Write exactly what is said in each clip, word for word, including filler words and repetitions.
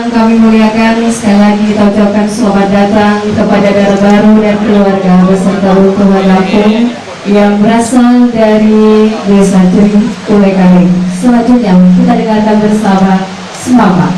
Kami muliakan, sekali lagi kita ucapkan selamat datang kepada dara baru dan keluarga beserta runtuhan kampung yang berasal dari Desa Jerih Ulai Kaling. Selanjutnya kita dengarkan bersama Semama.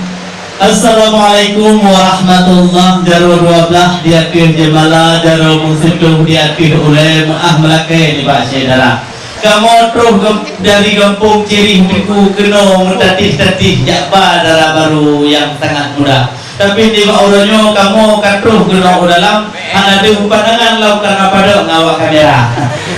Assalamualaikum warahmatullahi, jaroe dua blah di ateueh jeumala, jaroe meusiplôh di ateueh ulèe, meu'ah meulakèe nibak syedara. Kamoe troh gam-, dari gampông Jerih Teungku keunoe meutatéh-tatéh jak ba dara barô nyang sangat muda. Tapi nibak uroe nyoe kamoe ka troh keunoe u dalam, hana deuh pandangan lom kareuna padub ngon awak kamera.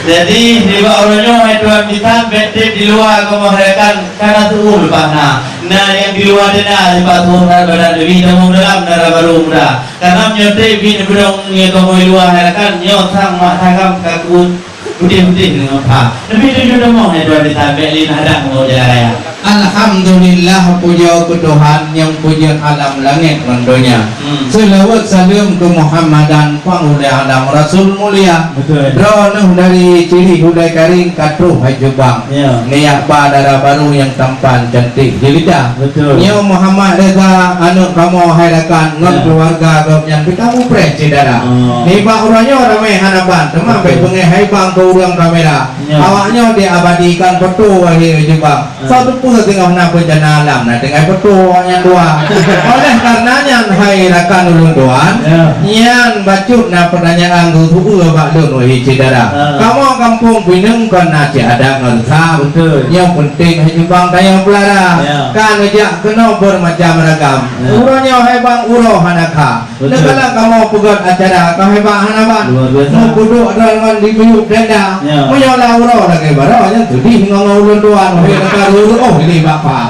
Jadi, nibak uroe nyoe, hai tuan bisan, bèk trép di luwa kamoe hai rakan, ka na teu'oh leupah na. Na nyang di luwa teuh na, leupah teu'oh that badan, leubèh tamong dalam dara barô muda. Kareuna meunyoe trép bit neubudong ngon kamoe di luwa hai rakan, nyoe sang mak sagam ka keuut putéh-putéh deungon pha. Leubèh tujoh tamong hai tuan bisan, bèk lé na hadang ngon jalan raya. Alhamdulillah, pujoe keu Tuhan nyang peujeuet alam langèt ngon donya. Hmm. Seulaweuet saleuem keu Muhammadan, panghulèe alam Rasul mulia. Betul. Droeneuh dari Jerih Ulai Kaling ka troh hai Jombang. Ya. Neujak ba dara barô nyang tampan cantik jelita. Betul. Nyoe Muhammad Reza, aneuk kamoe hai rakan, ngon Ya. keuluwarga gobnyan, beutamong preh syedara. Oh. Nibak uroe nyoe ramè hana ban, teuma Betul. bèk beungèh hai bang keu ureueng kamera. Ya. Awak nyoe diabadikan foto wahé Jombang. Soe teupeue teungoh na beuncana alam, na tinggai peutoe awaknyan dua. Oleh karena nyan, hai rakan ulôn tuan, Ya. nyan bacut na peutanyaan geutu'oh bak lôn, wahé syedara. Ha. Kamoe gampông Pineung kon na cit adat ngon sa. Betul. Nyang penting hai Jombang tanyoe peulara. Ya. Ka neujak keunoe beumacam ragam. Ya. Uroe nyoe hai bang uroe hana kha. Betul. Neukalon kamoe peugöt acara, ka hebat hana ban. Luar biasa. Meupeuduek droe ngon di miyueb tenda. Ya. Meunyoe lam uroe lagèe baroe nyan, seudeh ngon ulôn tuan, wahé rakan ulôn, oh, ini bapa.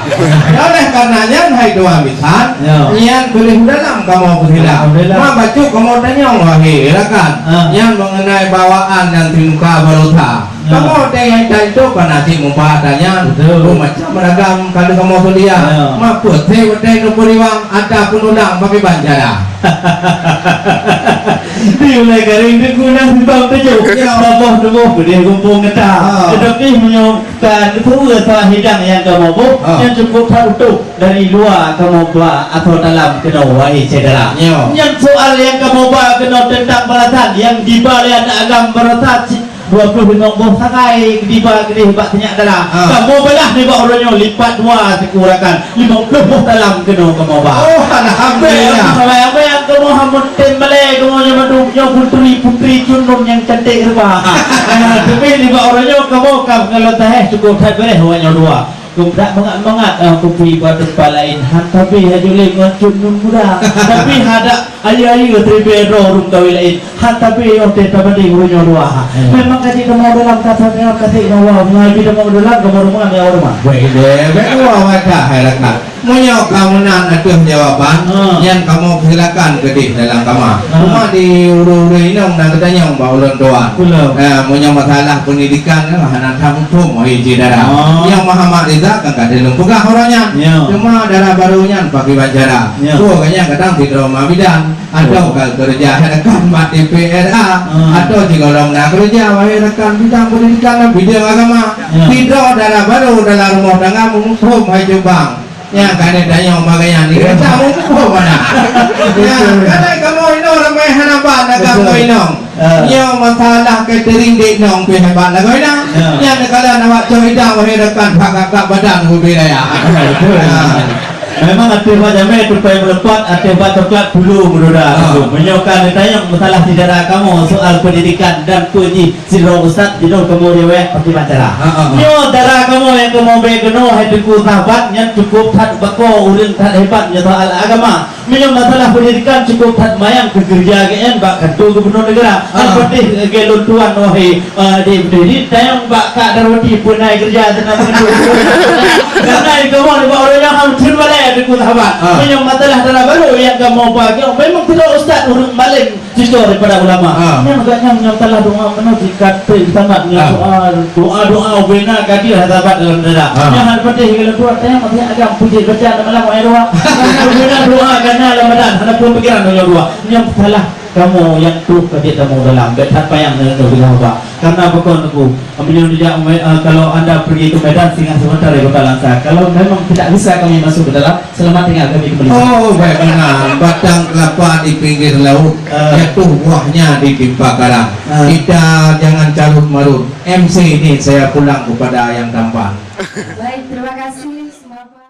Oleh karena nyan, hai tuan bisan, Ya. nyan tuléh u dalam kamoe peusilap. Alhamdulillah. Ma bacut kamoe tanyong, wahé rakan. Ha. Nyan mengenai bawaan nyang simuka baroesa. Ya. Kamoe teuingat tantu ka na cit muba ata nyan. Betul. Beumacam ragam ka lheueh kamoe seudia. Ya. Ma peue watèe neupeuriwang ata peunulang pakriban cara. Di Ulai Kaling Teungku na simpang tujoh. Ya. Saboh tuboh keudéh gampông gata. Ha. Teutapi meunyoe ka neupeue salah hidang nyang kamoe boh, Ha. nyan cukup that utuh dari luwa kamoe ba atau dalam keunoe, wahé syedara. Ya. Nyan soal nyang kamoe ba keunoe teuntang balasan nyang diba lé aneuk agam baroesa dua ploh limong boh sagai diba keudéh bak sinyak dara. Ha. Kamoe balah nibak uroe nyoe lipat dua sikureueng, limong ploh boh talam keunoe kamoe ba. Oh, alhamdulillah. Bayang-bayang kamoe hana tem balèe kamoe nyoe mandum nyoe putri-putri Cunun nyang cantik rupa. Ah, tapi nibak uroe nyoe kamoe ka ngon lôn tahéh cukup that beureh awak nyoe dua. Keudak mangat-mangat, ah, kupi bak teumpat laén. Han tabé haju lé ngon Cunun muda. Tapi hadak ayeue-ayeue tribèe droe ureueng kawé laén. Han tabé yoh teuh tabandéng uroe nyoe dua. Hmm. Memang ka jeuet kamoe dalam kata-kata nyoe ka jeuet nyoe, meunyoe jeuet kamoe dalam kamoe rumoh nyoe rumoh. Baik deh, baik dua wadah hai rakan. Meunyoe ka meunan ateueh jawaban, Hmm. nyan kamoe persilakan keudéh dalam kama. Hmm. Cuma di ureueng-ureueng inong na geutanyong bak ulôn tuan. Belum. Eh, meunyoe masalah pendidikan nyoe hana that muphom, wahé syedara. Oh. Nyang Muhammad Rizal kan ka lôn peugah uroe nyan. Ya. Cuma dara barô nyan pakriban cara. Ya. Peue ka nyan kadang sidroe ma bidan. Atau ka keureuja hai rakan bak D P R A, Hmm. atau sigohlom na keureuja, wahé rakan bidang pendidikan dan bidang agama. Ya. Sidroe dara barô dalam rumoh tangga muphom hai Jombang. Nyan ka neutanyong bagaih nyan, Ya. ka muphom mana? Ya, Betul. kadang kamoe inong ramè hana ban, na Betul. kamoe inong. Ah. Nyoe masalah catering dek nong pih hebat lagoe na. Ya. Nyan neukalon awak cok idang, wahé rakan, bak kakak badan ubé raya. Betul. Ah. Memang ateueh bak jamèe tupai meuleupat, ateueh bak coklat pulu meudoda. Ah. Meunyoe ka neutanyong masalah syedara kamoe soal pendidikan dan peue jih sidroe ustaz, jinoe kamoe riwayat pakriban cara. Ah, ah, ah. Nyoe dara kamoe nyang kamoe bèe keunoe hai Teungku sahabat, nyan cukup that bako ureueng that hebat nyoe soal agama. Meunyoe masalah pendidikan cukup that mayang keu keureuja geuh bak kantor gubernur negara. Kan Ah. patéh lagèe lôn tuan wahé, eh, di, di, di, tayang bak Kak Darwati pun na keureuja teungoh meukeunong. Karena itu mah bak ureueng nyang ham cun balai ada ku sahabat. Ah. Meunyoe masalah dara barô nyang kamoe ba, memang tidak ustaz ureueng malém cuco daripada ulama. Ah. Nyang agak nyang, nyang salah doa meunoe di kata sangat nyang Ah. doa, doa, doa ubena ka dia sahabat dalam dada. Ah. Nyang hana patéh kalau dua tayang masih agam puji baca dalam malam ayat dua. Ubena doa kana dalam badan, hana pun pikiran dalam dua. Nyang salah kamoe nyang troh ka jeuet kamoe dalam, bèk that payang ngon ureueng ba. Karena bukan aku, menyuruh dia, eh, kalau anda pergi ke Medan, singgah sebentar di Kota Langsa. Kalau memang tidak bisa kami masuk ke dalam, selamat tinggal, kami kembali. Oh, baik benar. Batang kelapa di pinggir laut, Ah. jatuh buahnya ditimpa karang. Ah. Kita jangan carut marut. M C ini saya pulang kepada yang tampan. Baik, terima kasih semua.